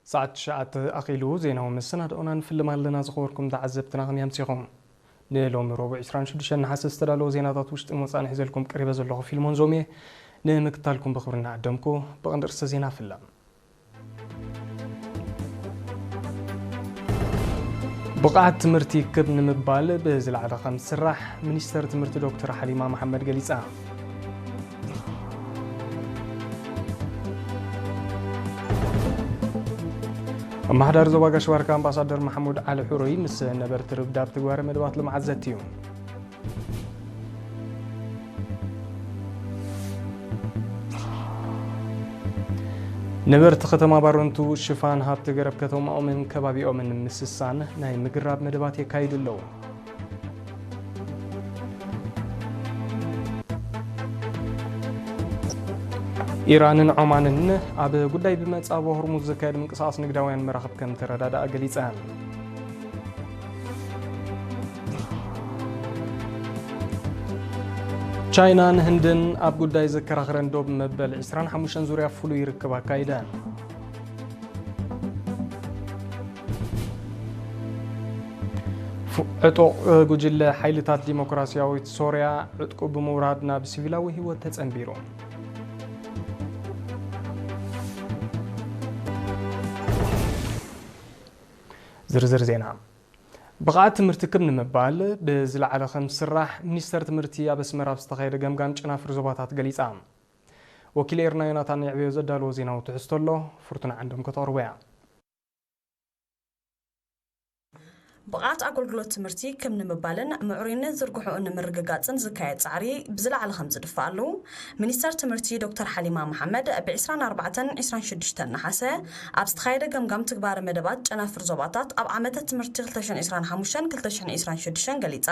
ሰዓት ትሽዓተ ኣኺሉ ዜናዊ መሰናድኦና ንፍልም ኣለና። ዝኸበርኩም ተዓዘብትና ከመይ ኣምሲኹም? ንሎሚ ረቡዕ ዕስራን ሽዱሽተን ነሓሰ ዝተዳለወ ዜናታት ውሽጥን ወጻእን ሒዘልኩም ቀሪበ ዘለኹ ፊልሞን ዞም እየ። ንምክታልኩም ብኽብሪ እናዓደምኩ ብቐንዲ ርእሰ ዜና ፍልም። ብቕዓት ትምህርቲ ክብ ንምባል ብዝለዓለ ከም ዝስራሕ ሚኒስተር ትምህርቲ ዶክተር ሓሊማ መሓመድ ገሊጻ። ኣመሓዳሪ ዞባ ጋሽ ባርካ ኣምባሳደር ማሕሙድ ዓሊ ሕሩይ ምስ ነበርቲ ርብዳብ ትግባረ መደባት ልምዓት ዘትዩ። ነበርቲ ከተማ ባረንቱ ሽፋን ሃብቲ ገረብ ከተማኦምን ከባቢኦምን ንምስሳን ናይ ምግራብ መደባት የካይዱ ኣለዉ። ኢራንን ዖማንን ኣብ ጉዳይ ብመጻብ ሆርሙዝ ዝካየድ ምንቅስቓስ ንግዳውያን መራኽብ ከም ተረዳድኣ ገሊጸን። ቻይናን ህንድን ኣብ ጉዳይ ዘከራኽረን ዶብ መበል ዕስራን ሓሙሽተን ዙርያ ፍሉይ ርክብ ኣካይደን። ፉ-፣ ዕጡቕ ጉጅለ ሓይልታት ዲሞክራሲያዊት ሶርያ ዕጥቁ ብምውራድ ናብ ሲቪላዊ ህይወት ተጸንቢሩ። ዝርዝር ዜና። ብቕዓት ትምህርቲ ክብ ንምባል ብዝለዓለ ከም ዝስራሕ ሚኒስተር ትምህርቲ ኣብ ኣስመራ ኣብ ዝተኻየደ ገምጋም ጨናፍር ዞባታት ገሊጻ። ወኪል ኤርና ዮናታን የዕብዮ ዘዳለዎ ዜናዊ ትሕዝቶ ኣሎ፣ ፍርቱና ዓንዶም ከተቕርቦ እያ። ብቕዓት ኣገልግሎት ትምህርቲ ክብ ንምባልን ምዕሩይነት ዝርግሕኡ ንምርግጋጽን ዝካየድ ጻዕሪ ብዝለዓለ ከም ዝድፋኣሉ፣ ሚኒስተር ትምህርቲ ዶክተር ሓሊማ መሓመድ ብ ዕስራን ኣርባዕተን ዕስራን ሽዱሽተን ነሓሰ ኣብ ዝተኻየደ ገምጋም ትግባረ መደባት ጨናፍር ዞባታት ኣብ ዓመተ ትምህርቲ ክልተ ሽሕን ዕስራን ሓሙሽተን ክልተ ሽሕን ዕስራን ሽዱሽተን ገሊጻ።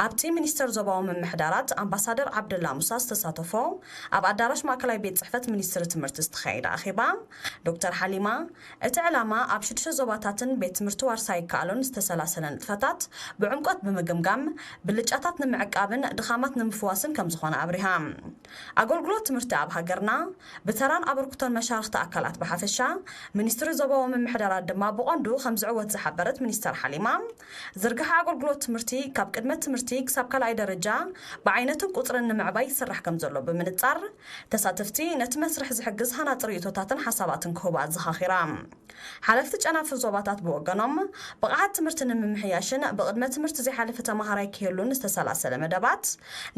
ኣብቲ ሚኒስተር ዞባዊ ምምሕዳራት ኣምባሳደር ዓብደላ ሙሳ ዝተሳተፎ ኣብ ኣዳራሽ ማእከላይ ቤት ጽሕፈት ሚኒስትሪ ትምህርቲ ዝተኻየደ ኣኼባ፣ ዶክተር ሓሊማ፣ እቲ ዕላማ ኣብ ሽዱሽተ ዞባታትን ቤት ትምህርቲ ዋርሳይ ይከኣሎን ዝተሰላሰለ ንጥፈታት ብዕምቆት ብምግምጋም፣ ብልጫታት ንምዕቃብን ድኻማት ንምፍዋስን ከም ዝኾነ ኣብሪሃ። ኣገልግሎት ትምህርቲ ኣብ ሃገርና ብተራን ኣበርክቶን መሻርኽቲ ኣካላት ብሓፈሻ፣ ሚኒስትሪ ዞባዊ ምምሕዳራት ድማ ብቐንዱ ከም ዝዕወት ዝሓበረት ሚኒስተር ሓሊማ፣ ዝርግሐ ኣገልግሎት ትምህርቲ ካብ ቅድመ ትምህርቲ ክሳብ ካልኣይ ደረጃ ብዓይነትን ቁጽርን ንምዕባይ ይስራሕ ከም ዘሎ ብምንጻር፣ ተሳተፍቲ ነቲ መስርሕ ዝሕግዝ ሃናጺ ርእይቶታትን ሓሳባትን ክህቡ ኣዘኻኺራ። ሓለፍቲ ጨናፍር ዞባታት ብወገኖም፣ ብቕዓት ትምህርቲ ንምምሕያሽን ብቕድመ ትምህርቲ ዘይሓለፈ ተማሃራይ ክህሉን ዝተሰላሰለ መደባት፣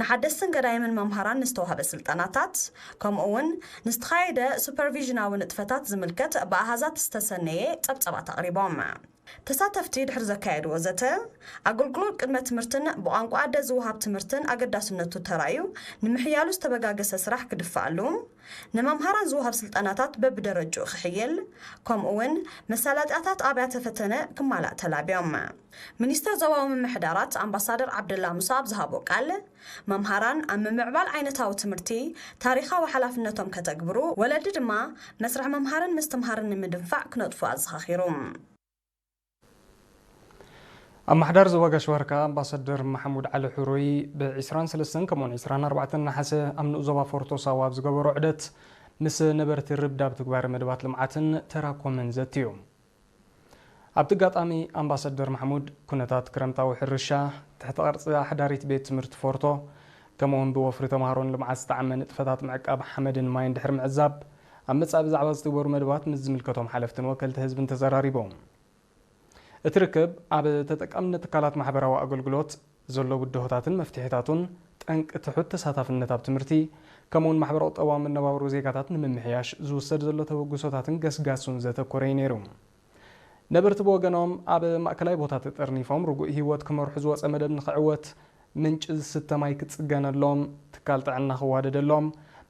ንሓደስትን ገዳይምን መምሃራን ንዝተዋህበ ስልጠናታት፣ ከምኡ እውን ንዝተኻየደ ሱፐርቪዥናዊ ንጥፈታት ዝምልከት ብኣሃዛት ዝተሰነየ ጸብጻባት ኣቕሪቦም። ተሳተፍቲ ድሕሪ ዘካየድዎ ዘተ፣ ኣገልግሎት ቅድመ ትምህርትን ብቋንቋ ኣደ ዝወሃብ ትምህርትን ኣገዳስነቱ ተራእዩ ንምሕያሉ ዝተበጋገሰ ስራሕ ክድፋኣሉ፣ ንመምሃራን ዝወሃብ ስልጠናታት በብደረጅኡ ክሕየል፣ ከምኡ እውን መሳለጥያታት ኣብያተ ፈተነ ክማላእ ተላብዮም። ሚኒስተር ዞባዊ ምምሕዳራት ኣምባሳደር ዓብደላ ሙሳ ኣብ ዝሃቦ ቃል፣ መምሃራን ኣብ ምምዕባል ዓይነታዊ ትምህርቲ ታሪኻዊ ሓላፍነቶም ከተግብሩ፣ ወለዲ ድማ መስርሕ ምምሃርን ምስትምሃርን ንምድንፋዕ ክነጥፉ ኣዘኻኺሩ። ኣመሓዳሪ ዞባ ጋሽ ባርካ ኣምባሳደር ማሕሙድ ዓሊ ሕሩይ ብ ዕስራን ሰለስተን ከምኡውን ዕስራን ኣርባዕተን ነሓሰ ኣብ ንኡስ ዞባ ፎርቶ ሳዋ ኣብ ዝገበሮ ዑደት ምስ ነበርቲ ርብዳብ ትግባረ መደባት ልምዓትን ተራኮምን ዘትዩ። ኣብቲ ኣጋጣሚ ኣምባሳደር ማሕሙድ ኩነታት ክረምታዊ ሕርሻ፣ ትሕቲ ቅርጺ ኣሕዳሪት ቤት ትምህርቲ ፎርቶ፣ ከምኡውን ብወፍሪ ተምሃሮን ልምዓት ዝጠዓመ ንጥፈታት ምዕቃብ ሓመድን ማይን ድሕሪ ምዕዛብ፣ ኣብ መጻኢ ብዛዕባ ዝትግበሩ መደባት ምስ ዝምልከቶም ሓለፍትን ወከልቲ ህዝብን ተዘራሪቡ። እቲ ርክብ ኣብ ተጠቃምነት ትካላት ማሕበራዊ ኣገልግሎት ዘሎ ብድሆታትን መፍትሒታቱን፣ ጠንቂ ትሑት ተሳታፍነት ኣብ ትምህርቲ፣ ከምኡውን ማሕበረ ቁጠባዊ መነባብሮ ዜጋታት ንምምሕያሽ ዝውሰድ ዘሎ ተበግሶታትን ገስጋሱን ዘተኮረ እዩ ነይሩ። ነበርቲ ብወገኖም፣ ኣብ ማእከላይ ቦታ ተጠርኒፎም ርጉእ ህይወት ክመርሑ ዝወጸ መደብ ንኽዕወት፣ ምንጪ ዝስተ ማይ ክጽገነሎም፣ ትካል ጥዕና ክዋደደሎም፣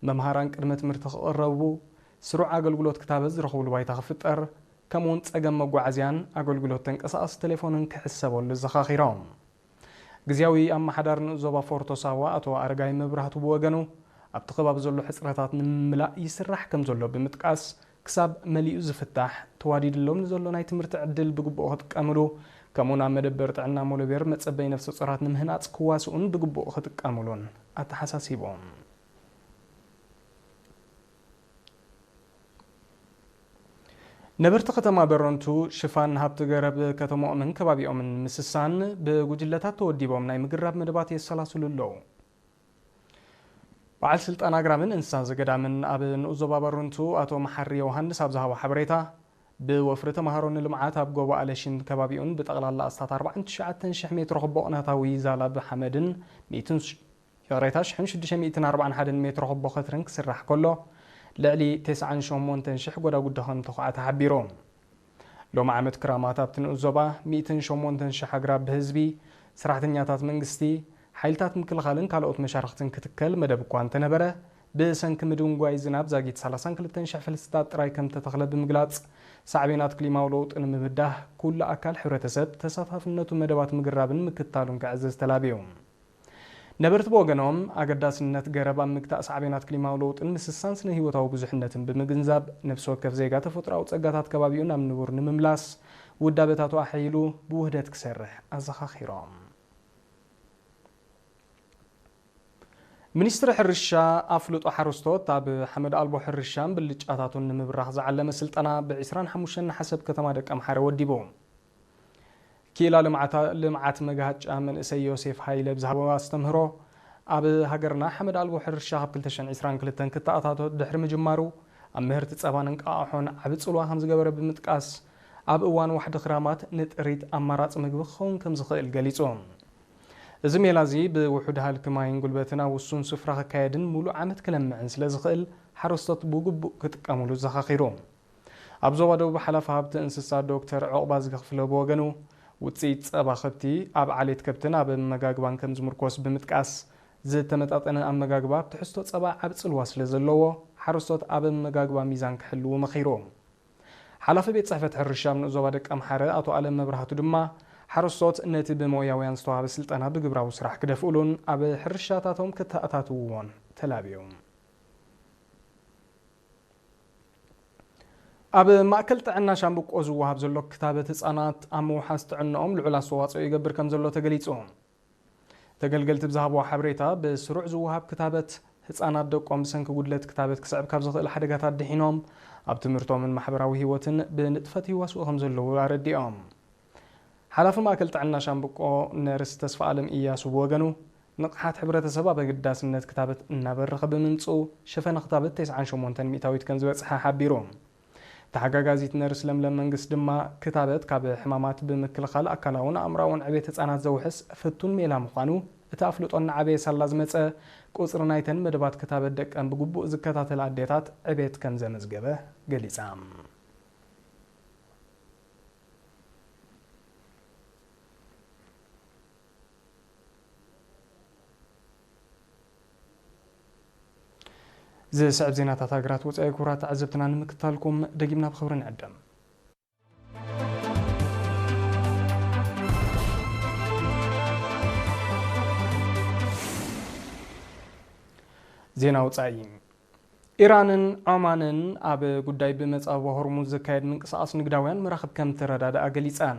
መምሃራን ቅድመ ትምህርቲ ክቕረቡ፣ ስሩዕ ኣገልግሎት ክታበት ዝረኽብሉ ባይታ ክፍጠር፣ ከምኡውን ጸገም መጓዓዝያን ኣገልግሎት ተንቀሳቓሲ ቴሌፎንን ክሕሰበሉ ዘኻኺሮም። ግዝያዊ ኣመሓዳሪ ንኡስ ዞባ ፎርቶ ሳዋ ኣቶ ኣረጋይ መብራህቱ ብወገኑ፣ ኣብቲ ከባቢ ዘሎ ሕጽረታት ንምምላእ ይስራሕ ከም ዘሎ ብምጥቃስ፣ ክሳብ መሊኡ ዝፍታሕ፣ ተዋዲድሎም ንዘሎ ናይ ትምህርቲ ዕድል ብግቡእ ክጥቀምሉ፣ ከምኡውን ኣብ መደበር ጥዕና ሞሎቤር መጸበይ ነፍሰ ጾራት ንምህናጽ ክዋስኡን ብግቡእ ክጥቀምሉን ኣተሓሳሲቦም። ነበርቲ ከተማ በረንቱ ሽፋን ሃብቲ ገረብ ከተማኦምን ከባቢኦምን ምስሳን ብጉጅለታት ተወዲቦም ናይ ምግራብ መደባት የሰላስሉ ኣለዉ። በዓል ስልጣን ኣግራምን እንስሳ ዘገዳምን ኣብ ንኡስ ዞባ በረንቱ ኣቶ መሓሪ ዮሃንስ ኣብ ዝሃቦ ሓበሬታ፣ ብወፍሪ ተምሃሮ ንልምዓት ኣብ ጎቦ ኣለሽን ከባቢኡን ብጠቕላላ ኣስታት ኣርባዓን ትሽዓተን ሽሕ ሜትሮ ክቦ ቅናታዊ ዛላብ ሓመድን ሚእትን ሽ-፣ ይቕሬታ፣ ሽሕን ሽዱሽተ ሚእትን ኣርባዓን ሓደን ሜትሮ ክቦ ከትርን ክስራሕ ከሎ፣ ልዕሊ ተስዓን ሸሞንተን ሽሕ ጎዳጉዲ ከም ተኹዓ ተሓቢሩ። ሎሚ ዓመት ክራማት ኣብቲ ንኡስ ዞባ ሚእትን ሸሞንተን ሽሕ ኣግራብ ብህዝቢ፣ ሰራሕተኛታት መንግስቲ፣ ሓይልታት ምክልኻልን ካልኦት መሻርኽትን ክትከል መደብ እኳ እንተነበረ፣ ብሰንኪ ምድንጓይ ዝናብ ዛጊት ሰላሳን ክልተን ሽሕ ፈልስታት ጥራይ ከም ተተኽለ ብምግላጽ፣ ሳዕቤናት ክሊማዊ ለውጢ ንምብዳህ ኩሉ ኣካል ሕብረተሰብ ተሳታፍነቱ መደባት ምግራብን ምክታሉን ክዕዘዝ ተላብዩ። ነበርቲ ብወገኖም፣ ኣገዳስነት ገረብ ኣብ ምግታእ ሳዕቤናት ክሊማዊ ለውጥን ምስሳን ስነ ህይወታዊ ብዙሕነትን ብምግንዛብ፣ ነፍሲ ወከፍ ዜጋ ተፈጥሮኣዊ ጸጋታት ከባቢኡ ናብ ንቡር ንምምላስ ውዳበታቱ ኣሐይሉ ብውህደት ክሰርሕ ኣዘኻኺሮም። ሚኒስትሪ ሕርሻ ኣፍልጦ ሓረስቶት ኣብ ሓመድ ኣልቦ ሕርሻን ብልጫታቱን ንምብራኽ ዝዓለመ ስልጠና ብ ዕስራን ሓሙሽተን ነሓሰ ኣብ ከተማ ደቀምሓረ ወዲቡ። ክኢላ ልምዓታ-፣ ልምዓት መግሃጫ መንእሰይ ዮሴፍ ሃይለ ብዝሃቦ ኣስተምህሮ፣ ኣብ ሃገርና ሓመድ ኣልቦ ሕርሻ ካብ ክልተ ሽሕን ዕስራን ክልተን ክተኣታቶ ድሕሪ ምጅማሩ፣ ኣብ ምህርቲ ጸባን እንቃቕሖን ዓቢ ጽልዋ ከም ዝገበረ ብምጥቃስ፣ ኣብ እዋን ዋሕዲ ክራማት ንጥሪት ኣማራጺ ምግቢ ክኸውን ከም ዝኽእል ገሊጹ። እዚ ሜላ እዚ ብውሑድ ሃልኪ ማይን ጉልበትን ኣብ ውሱን ስፍራ ክካየድን ሙሉእ ዓመት ክለምዕን ስለ ዝኽእል፣ ሓረስቶት ብግቡእ ክጥቀሙሉ ዘኻኺሩ። ኣብ ዞባ ደቡብ ሓላፊ ሃብቲ እንስሳ ዶክተር ዑቕባዝጊ ክፍለ ብወገኑ፣ ውጽኢት ጸባ ከብቲ ኣብ ዓሌት ከብትን ኣብ ኣመጋግባን ከም ዝምርኮስ ብምጥቃስ፣ ዝተመጣጠነ ኣመጋግባ ኣብ ትሕዝቶ ጸባ ዓቢ ጽልዋ ስለ ዘለዎ፣ ሓረስቶት ኣብ ኣመጋግባ ሚዛን ክሕልዉ መኺሩ። ሓላፊ ቤት ጽሕፈት ሕርሻ ኣብ ንኡስ ዞባ ደቀምሓረ ኣቶ ኣለም መብራህቱ ድማ፣ ሓረስቶት ነቲ ብሞያውያን ዝተዋህበ ስልጠና ብግብራዊ ስራሕ ክደፍኡሉን ኣብ ሕርሻታቶም ክተኣታትውዎን ተላብዩ። ኣብ ማእከል ጥዕና ሻምብቆ ዝወሃብ ዘሎ ክታበት ህጻናት ኣብ ምውሓስ ጥዕናኦም ልዑል ኣስተዋጽኦ ይገብር ከም ዘሎ ተገሊጹ። ተገልገልቲ ብዝሃብዎ ሓበሬታ፣ ብስሩዕ ዝወሃብ ክታበት ህጻናት ደቆም ብሰንኪ ጉድለት ክታበት ክስዕብ ካብ ዝኽእል ሓደጋታት ድሒኖም ኣብ ትምህርቶምን ማሕበራዊ ህይወትን ብንጥፈት ይዋስኡ ከም ዘለዉ ኣረዲኦም። ሓላፊ ማእከል ጥዕና ሻምብቆ ነርስ ተስፋ ኣለም ኢያሱ ብወገኑ፣ ንቕሓት ሕብረተሰብ ኣብ ኣገዳስነት ክታበት እናበረኸ ብምምጽኡ፣ ሸፈነ ክታበት ተስዓን ሸሞንተን ሚእታዊት ከም ዝበጽሐ ሓቢሩ። ተሓጋጋዚት ነርስ ለምለም መንግስት ድማ፣ ክታበት ካብ ሕማማት ብምክልኻል ኣካላውን ኣእምራውን ዕቤት ህጻናት ዘውሕስ ፍቱን ሜላ ምዃኑ፣ እቲ ኣፍልጦ እናዓበየ ሳላ ዝመጸ፣ ቁጽሪ ናይተን መደባት ክታበት ደቀን ብግቡእ ዝከታተላ ኣዴታት ዕቤት ከም ዘመዝገበ ገሊጻ። ዝስዕብ ዜናታት ሃገራት ወጻኢ፣ ክቡራት ተዓዘብትና፣ ንምክታልኩም ደጊምና ብኽብሪ ንዕደም። ዜና ወጻኢ። ኢራንን ዖማንን ኣብ ጉዳይ ብመጻብቦ ሆርሙዝ ዝካየድ ምንቅስቓስ ንግዳውያን መራኽብ ከም ተረዳድኣ ገሊጸን።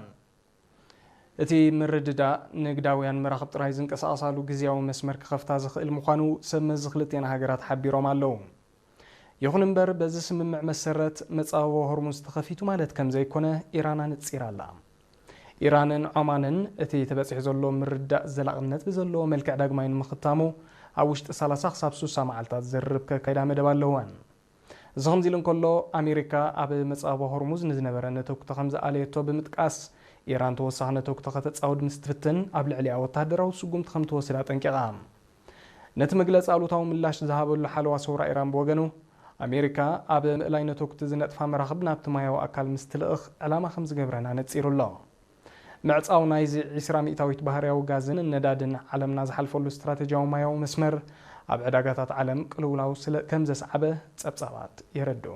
እቲ ምርድዳእ ንግዳውያን መራኽብ ጥራይ ዝንቀሳቐሳሉ ግዝያዊ መስመር ክኸፍታ ዝኽእል ምዃኑ ሰብ መዚ ክልቲኤን ሃገራት ሓቢሮም ኣለዉ። ይኹን እምበር፣ በዚ ስምምዕ መሰረት መጻብቦ ሆርሙዝ ተኸፊቱ ማለት ከም ዘይኮነ ኢራን ኣነጺራ ኣላ። ኢራንን ዖማንን እቲ ተበጺሑ ዘሎ ምርድዳእ ዘላቕነት ብዘለዎ መልክዕ ዳግማይ ንምኽታሙ ኣብ ውሽጢ ሰላሳ ክሳብ ስሳ መዓልታት ዝርርብ ከካይዳ መደብ ኣለወን። እዚ ከምዚ ኢሉ እንከሎ፣ ኣሜሪካ ኣብ መጻብቦ ሆርሙዝ ንዝነበረ ነተኩቶ ከም ዝኣለየቶ ብምጥቃስ፣ ኢራን ተወሳኺ ነተኩቶ ከተጻውድ ምስ ትፍትን ኣብ ልዕሊኣ ወተሃደራዊ ስጉምቲ ከም ትወስድ ኣጠንቂቓ። ነቲ መግለጺ ኣሉታዊ ምላሽ ዝሃበሉ ሓለዋ ሰውራ ኢራን ብወገኑ፣ ኣሜሪካ ኣብ ምእላይ ነተኩቲ ዝነጥፋ መራኽብ ናብቲ ማያዊ ኣካል ምስ ትልእኽ ዕላማ ከም ዝገብረን ኣነጺሩ ኣሎ። ምዕጻው ናይዚ ዒስራ ሚእታዊት ባህርያዊ ጋዝን ነዳድን ዓለምና ዝሓልፈሉ ስትራተጂያዊ ማያዊ መስመር ኣብ ዕዳጋታት ዓለም ቅልውላው ስለ ከም ዘስዓበ ጸብጻባት የረድኡ።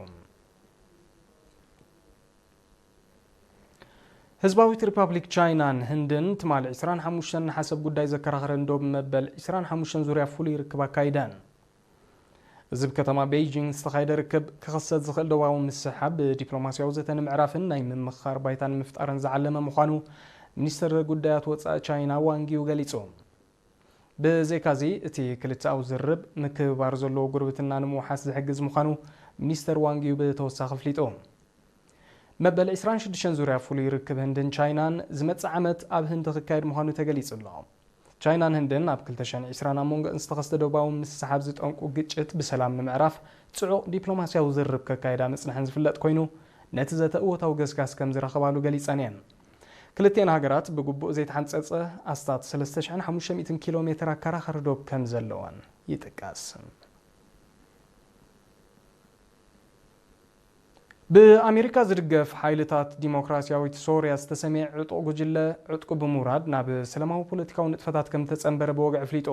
ህዝባዊት ሪፓብሊክ ቻይናን ህንድን ትማሊ ዒስራን ሓሙሽተን ነሓሰ ጉዳይ ዘከራኸረን ዶብ መበል ዒስራን ሓሙሽተን ዙርያ ፍሉይ ርክብ ኣካይደን። እዚ ብ ከተማ ቤይጂንግ ዝተኻየደ ርክብ፣ ክኽሰት ዝኽእል ዶባዊ ምስሕሓብ ብዲፕሎማስያዊ ዘተ ንምዕራፍን ናይ ምምኽኻር ባይታ ንምፍጣርን ዝዓለመ ምዃኑ ሚኒስትር ጉዳያት ወጻኢ ቻይና ዋንግ ዩ ገሊጹ። ብዘይካዚ፣ እቲ ክልተኣዊ ዝርርብ ምክብባር ዘለዎ ጉርብትና ንምውሓስ ዝሕግዝ ምዃኑ ሚኒስተር ዋንግ ዩ ብተወሳኺ ኣፍሊጡ። መበል ዕስራን ሽዱሽተን ዙርያ ፍሉይ ርክብ ህንድን ቻይናን ዝመጽእ ዓመት ኣብ ህንዲ ክካየድ ምዃኑ ተገሊጹ ኣሎ። ቻይናን ህንድን ኣብ ክልተ ሽሕን ዕስራን ኣብ መንጎ ዝተኸስተ ዶባዊ ምስሓብ ዝጠንቁ ግጭት ብሰላም ንምዕራፍ ጽዑቕ ዲፕሎማስያዊ ዝርርብ ከካየዳ ምጽንሐን ዝፍለጥ ኮይኑ፣ ነቲ ዘተ እወታዊ ገስጋስ ከም ዝረኸባሉ ገሊጸን እየን። ክልቲኤን ሃገራት ብግቡእ ዘይተሓንጸጸ ኣስታት ሰለስተ ሽሕን ሓሙሽተ ሚእትን ኪሎ ሜትር ኣከራኻሪ ዶብ ከም ዘለወን ይጥቀስ። ብኣሜሪካ ዝድገፍ ሓይልታት ዲሞክራሲያዊት ሶርያ ዝተሰምየ ዕጡቕ ጉጅለ ዕጥቁ ብምውራድ ናብ ሰላማዊ ፖለቲካዊ ንጥፈታት ከም ተጸንበረ ብወግዒ ኣፍሊጡ።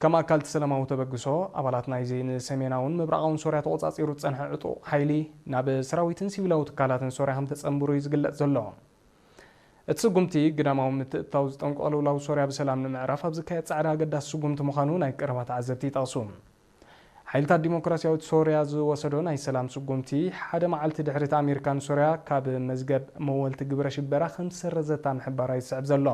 ከም ኣካል እቲ ሰላማዊ ተበግሶ፣ ኣባላት ናይዚ ንሰሜናውን ምብራቓውን ሶርያ ተቖጻጺሩ ዝጸንሐ ዕጡቕ ሓይሊ ናብ ሰራዊትን ሲቪላዊ ትካላትን ሶርያ ከም ተጸንብሩ እዩ ዝግለጽ ዘሎ። እቲ ስጉምቲ ግዳማዊ ምትእትታው ዝጠንቆ ቅልውላው ሶርያ ብሰላም ንምዕራፍ ኣብ ዝካየድ ጻዕሪ ኣገዳሲ ስጉምቲ ምዃኑ ናይ ቀረባ ተዓዘብቲ ይጠቕሱ። ሓይልታት ዲሞክራሲያዊት ሶርያ ዝወሰዶ ናይ ሰላም ስጉምቲ ሓደ መዓልቲ ድሕሪ እቲ ኣሜሪካ ንሶርያ ካብ መዝገብ መወልቲ ግብረ ሽበራ ከም ዝሰረዘታ ምሕባራ ይስዕብ ዘሎ።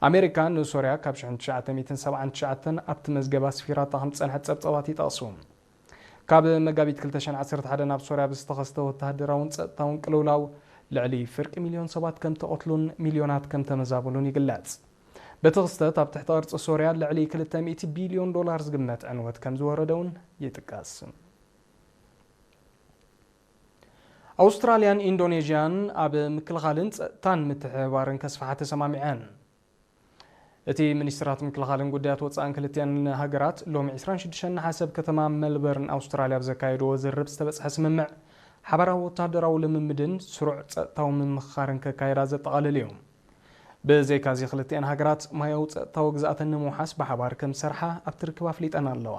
ኣሜሪካ ንሶርያ ካብ ሽሕን ትሽዓተ ሚእትን ሰብዓን ትሽዓተን ኣብቲ መዝገብ ኣስፊራታ ከም ዝጸንሐት ጸብጻባት ይጠቕሱ። ካብ መጋቢት ክልተ ሽሕን ዓሰርተ ሓደ ናብ ሶርያ ብዝተኸስተ ወተሃደራውን ጸጥታውን ቅልውላው ልዕሊ ፍርቂ ሚልዮን ሰባት ከም ተቐትሉን ሚልዮናት ከም ተመዛበሉን ይግለጽ። በቲ ክስተት ኣብ ትሕቲ ቅርጺ ሶርያ ልዕሊ ክልተ ሚእቲ ቢልዮን ዶላር ዝግመት ዕንወት ከም ዝወረደ እውን ይጥቀስ። ኣውስትራልያን ኢንዶኔዥያን ኣብ ምክልኻልን ጸጥታን ምትሕብባርን ከስፍሓ ተሰማሚዐን። እቲ ሚኒስትራት ምክልኻልን ጉዳያት ወጻእን ክልቲኣን ሃገራት ሎሚ ዕስራን ሽዱሽተን ነሓሰ ኣብ ከተማ ሜልበርን ኣውስትራልያ ኣብ ዘካየድዎ ዝርርብ ዝተበጽሐ ስምምዕ፣ ሓባራዊ ወተሃደራዊ ልምምድን ስሩዕ ጸጥታዊ ምምኽኻርን ከካየዳ ዘጠቓልል እዩ። ብዘይካዚ፣ ክልቲኣን ሃገራት ማያዊ ጸጥታዊ ግዝኣተን ንምውሓስ ብሓባር ከም ዝሰርሓ ኣብቲ ርክብ ኣፍሊጠን ኣለዋ።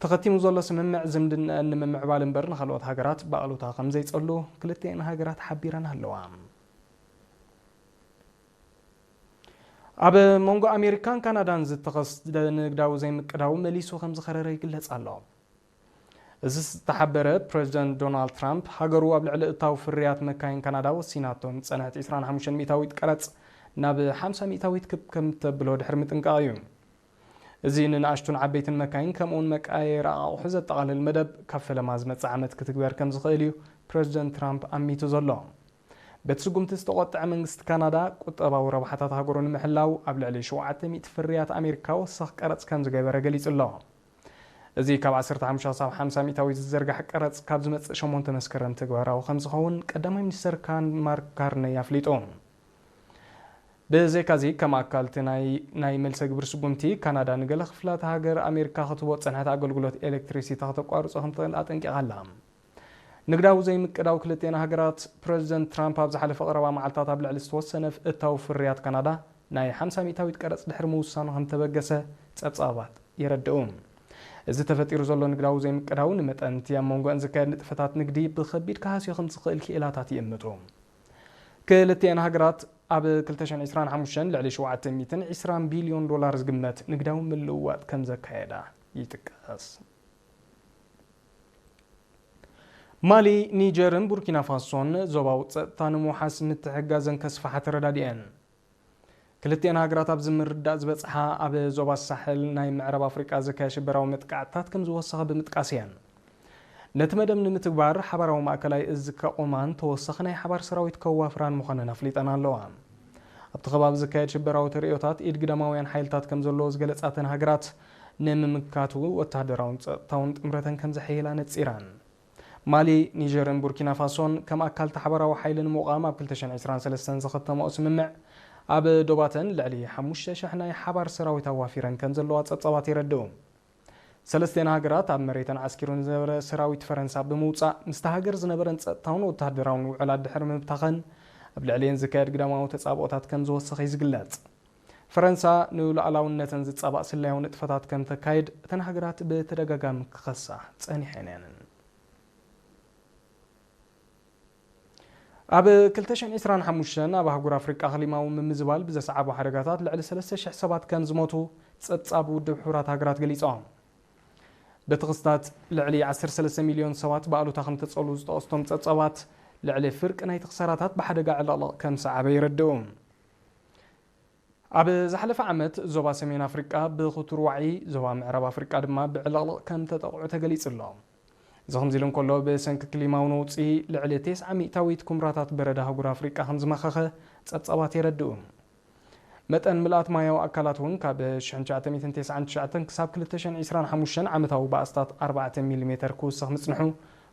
ተኸቲሙ ዘሎ ስምምዕ ዝምድናኣን ንምምዕባል እምበር ንኻልኦት ሃገራት ብኣሉታ ከም ዘይጸሉ ክልቲኣን ሃገራት ሓቢረን ኣለዋ። ኣብ መንጎ ኣሜሪካን ካናዳን ዝተኸስተ ንግዳዊ ዘይምቅዳው መሊሱ ከም ዝኸረረ ይግለጽ ኣሎ። እዚ ዝተሓበረ፣ ፕረዚደንት ዶናልድ ትራምፕ ሃገሩ ኣብ ልዕሊ እታው ፍርያት መካይን ካናዳ ወሲናቶ ንጸንሐት ዕስራን ሓሙሽተን ሚእታዊት ቀረጽ ናብ ሓምሳ ሚእታዊት ክብ ከም ተብሎ ድሕሪ ምጥንቃቕ እዩ። እዚ ንንኣሽቱን ዓበይትን መካይን ከምኡውን መቀያየሪ ኣቑሑ ዘጠቓልል መደብ ካብ ፈለማ ዝመጽእ ዓመት ክትግበር ከም ዝኽእል እዩ ፕረዚደንት ትራምፕ ኣሚቱ ዘሎ። በቲ ስጉምቲ ዝተቖጥዐ መንግስቲ ካናዳ፣ ቁጠባዊ ረብሓታት ሃገሩ ንምሕላው ኣብ ልዕሊ ሸውዓተ ሚእቲ ፍርያት ኣሜሪካ ወሰኽ ቀረጽ ከም ዝገበረ ገሊጹ ኣሎ። እዚ ካብ ዓሰርተ ሓሙሽተ ክሳብ ሓምሳ ሚእታዊት ዝዝርጋሕ ቀረጽ ካብ ዝመጽእ ሸሞንተ መስከረም ተግባራዊ ከም ዝኸውን ቀዳማይ ሚኒስተር ካን ማርክ ካርነይ ኣፍሊጡ። ብዘይካዚ፣ ከም ኣካል እቲ ናይ፣ ናይ መልሰ ግብሪ ስጉምቲ፣ ካናዳ ንገለ ክፍላት ሃገር ኣሜሪካ ክትህቦ ዝጸንሐት ኣገልግሎት ኤሌክትሪሲቲ ከተቋርጾ ከም ትኽእል ኣጠንቂቓ ኣላ። ንግዳዊ ዘይምቅዳው ክልቲኤን ሃገራት፣ ፕረዚደንት ትራምፕ ኣብ ዝሓለፈ ቀረባ መዓልታት ኣብ ልዕሊ ዝተወሰነ እታዊ ፍርያት ካናዳ ናይ ሓምሳ ሚእታዊት ቀረጽ ድሕሪ ምውሳኑ ከም ተበገሰ ጸብጻባት የረድኡ። እዚ ተፈጢሩ ዘሎ ንግዳዊ ዘይምቅዳው ንመጠን እቲ ኣብ መንጎአን ዝካየድ ንጥፈታት ንግዲ ብኸቢድ ክሃስዮ ከም ዝኽእል ክኢላታት ይእምቱ። ክልቲኤን ሃገራት ኣብ ክልተ ሽሕን ዕስራን ሓሙሽተን ልዕሊ ሸውዓተ ሚእትን ዕስራን ቢልዮን ዶላር ዝግመት ንግዳዊ ምልውዋጥ ከም ዘካየዳ ይጥቀስ። ማሊ፣ ኒጀርን ቡርኪና ፋሶን ዞባዊ ጸጥታ ንምውሓስ ምትሕግጋዘን ከስፍሓ ተረዳዲአን። ክልቲኤን ሃገራት ኣብዚ ምርዳእ ዝበጽሓ፣ ኣብ ዞባ ሳሕል ናይ ምዕራብ ኣፍሪቃ ዝካየድ ሽበራዊ መጥቃዕትታት ከም ዝወሰኸ ብምጥቃስ እየን። ነቲ መደብ ንምትግባር፣ ሓባራዊ ማእከላይ እዝ ከቑማን ተወሳኺ ናይ ሓባር ሰራዊት ከዋፍራን ምዃነን ኣፍሊጠን ኣለዋ። ኣብቲ ከባቢ ዝካየድ ሽበራዊ ተርእዮታት ኢድ ግዳማውያን ሓይልታት ከም ዘለዎ ዝገለጻ እተን ሃገራት፣ ንምምካቱ ወተሃደራውን ጸጥታውን ጥምረተን ከም ዘሐይላ ነጺራን። ማሊ፣ ኒጀርን ቡርኪና ፋሶን ከም ኣካል እቲ ሓባራዊ ሓይሊ ንምቋም ኣብ ክልተ ሽሕን ዕስራን ሰለስተን ዝኸተመኦ ስምምዕ፣ ኣብ ዶባተን ልዕሊ ሓሙሽተ ሽሕ ናይ ሓባር ሰራዊት ኣዋፊረን ከም ዘለዋ ጸብጻባት የረድኡ። ሰለስቴን ሃገራት ኣብ መሬተን ዓስኪሩ ንዝነበረ ሰራዊት ፈረንሳ ብምውጻእ፣ ምስታ ሃገር ዝነበረን ጸጥታውን ወተሃደራውን ውዕላት ድሕሪ ምብታኸን፣ ኣብ ልዕሊኤን ዝካየድ ግዳማዊ ተጻብኦታት ከም ዝወሰኸ እዩ ዝግለጽ። ፈረንሳ ንሉዓላውነተን ዝጻባእ ስለያዊ ንጥፈታት ከም ተካይድ እተን ሃገራት ብተደጋጋሚ ክኸሳ ጸኒሐን እየን። ኣብ ክልተ ሽሕን ዕስራን ሓሙሽተን ኣብ ኣህጉር ኣፍሪቃ ኣኽሊማዊ ምምዝባል ብዘስዓቦ ሓደጋታት ልዕሊ ሰለስተ ሽሕ ሰባት ከም ዝሞቱ ጸብጻብ ውድብ ሕቡራት ሃገራት ገሊጾም። በቲ ክስታት ልዕሊ ዓሰርተ ሰለስተ ሚልዮን ሰባት ብኣሉታ ከም ተጸልዉ ዝጠቐሱ እቶም ጸብጻባት፣ ልዕሊ ፍርቂ ናይቲ ክሳራታት ብሓደጋ ዕልቕልቕ ከም ሰዓበ የረድኡ። ኣብ ዝሓለፈ ዓመት ዞባ ሰሜን ኣፍሪቃ ብኽቱር ዋዒ፣ ዞባ ምዕራብ ኣፍሪቃ ድማ ብዕልቕልቕ ከም ተጠቕዑ ተገሊጹ ኣሎ። እዚ ከምዚ ኢሉ እንከሎ፣ ብሰንኪ ክሊማዊ ነውጺ ልዕሊ ተስዓ ሚእታዊት ኩምራታት በረድ ኣህጉር ኣፍሪቃ ከም ዝመኸኸ ጸብጻባት የረድኡ። መጠን ምልኣት ማያዊ ኣካላት እውን ካብ ሽሕን ትሽዓተ ሚእትን ተስዓን ትሽዓተን ክሳብ ክልተ ሽሕን ዕስራን ሓሙሽተን ዓመታዊ ባእስታት ኣርባዕተ ሚሊሜተር ክውስኽ ምጽንሑ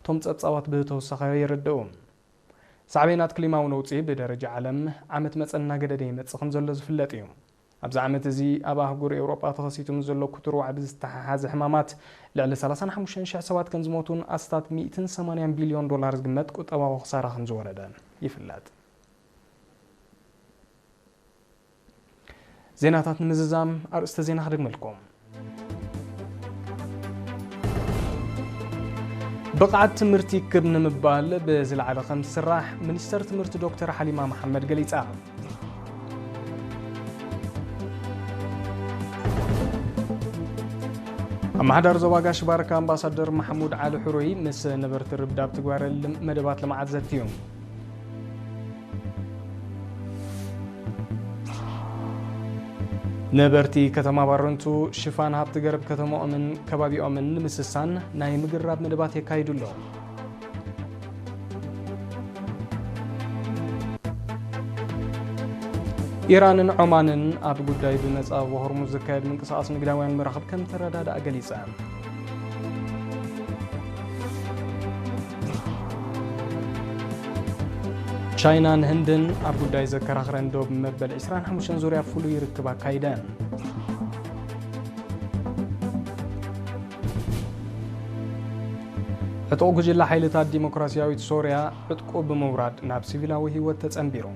እቶም ጸብጻባት ብተወሳኺ የረድኡ። ሳዕቤናት ክሊማዊ ነውጺ ብደረጃ ዓለም ዓመት መጸ እናገደደ ይመጽእ ከም ዘሎ ዝፍለጥ እዩ። ኣብዚ ዓመት እዚ ኣብ ኣህጉር ኤውሮጳ ተኸሲቱ ምስ ዘሎ ክቱር ዋዕቢ ዝተሓሓዘ ሕማማት ልዕሊ ሰላሳን ሓሙሽተን ሽሕ ሰባት ከም ዝሞቱን ኣስታት ሚእትን ሰማንያን ቢልዮን ዶላር ዝግመት ቁጠባዊ ክሳራ ከም ዝወረደ ይፍለጥ። ዜናታት ንምዝዛም ኣርእስተ ዜና ክደግመልኩም። ብቕዓት ትምህርቲ ክብ ንምባል ብዝለዓለ ከም ዝስራሕ ሚኒስተር ትምህርቲ ዶክተር ሓሊማ መሓመድ ገሊጻ። ኣመሓዳሪ ዞባ ጋሽ ባርካ ኣምባሳደር መሓሙድ ዓሊ ሕሩይ ምስ ነበርቲ ርብዳብ ትግባረ መደባት ልምዓት ዘትዩ። ነበርቲ ከተማ ባረንቱ ሽፋን ሃብቲ ገረብ ከተማኦምን ከባቢኦምን ንምስሳን ናይ ምግርራብ መደባት የካይዱ ኣለዉ። ኢራንን ዖማንን ኣብ ጉዳይ ብመጻብ ሆርሙዝ ዝካየድ ምንቅስቓስ ንግዳውያን መራኽብ ከም ተረዳድኣ ገሊጸ። ቻይናን ህንድን ኣብ ጉዳይ ዘከራኽረን ዶብ መበል ዕስራን ሓሙሽተን ዙርያ ፍሉይ ርክብ ኣካይደን። ዕጡቕ ጉጅለ ሓይልታት ዲሞክራሲያዊት ሶርያ ዕጥቁ ብምውራድ ናብ ሲቪላዊ ህይወት ተጸንቢሩ።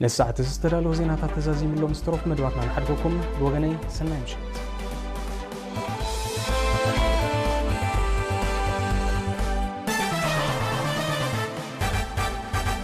ነዚ ሰዓት እዚ ዝተዳለወ ዜናታት ተዛዚሙ ኣሎ። ምስ ተረፉ መደባትና ንሓድገኩም። ብወገነይ ሰናይ ምሸት።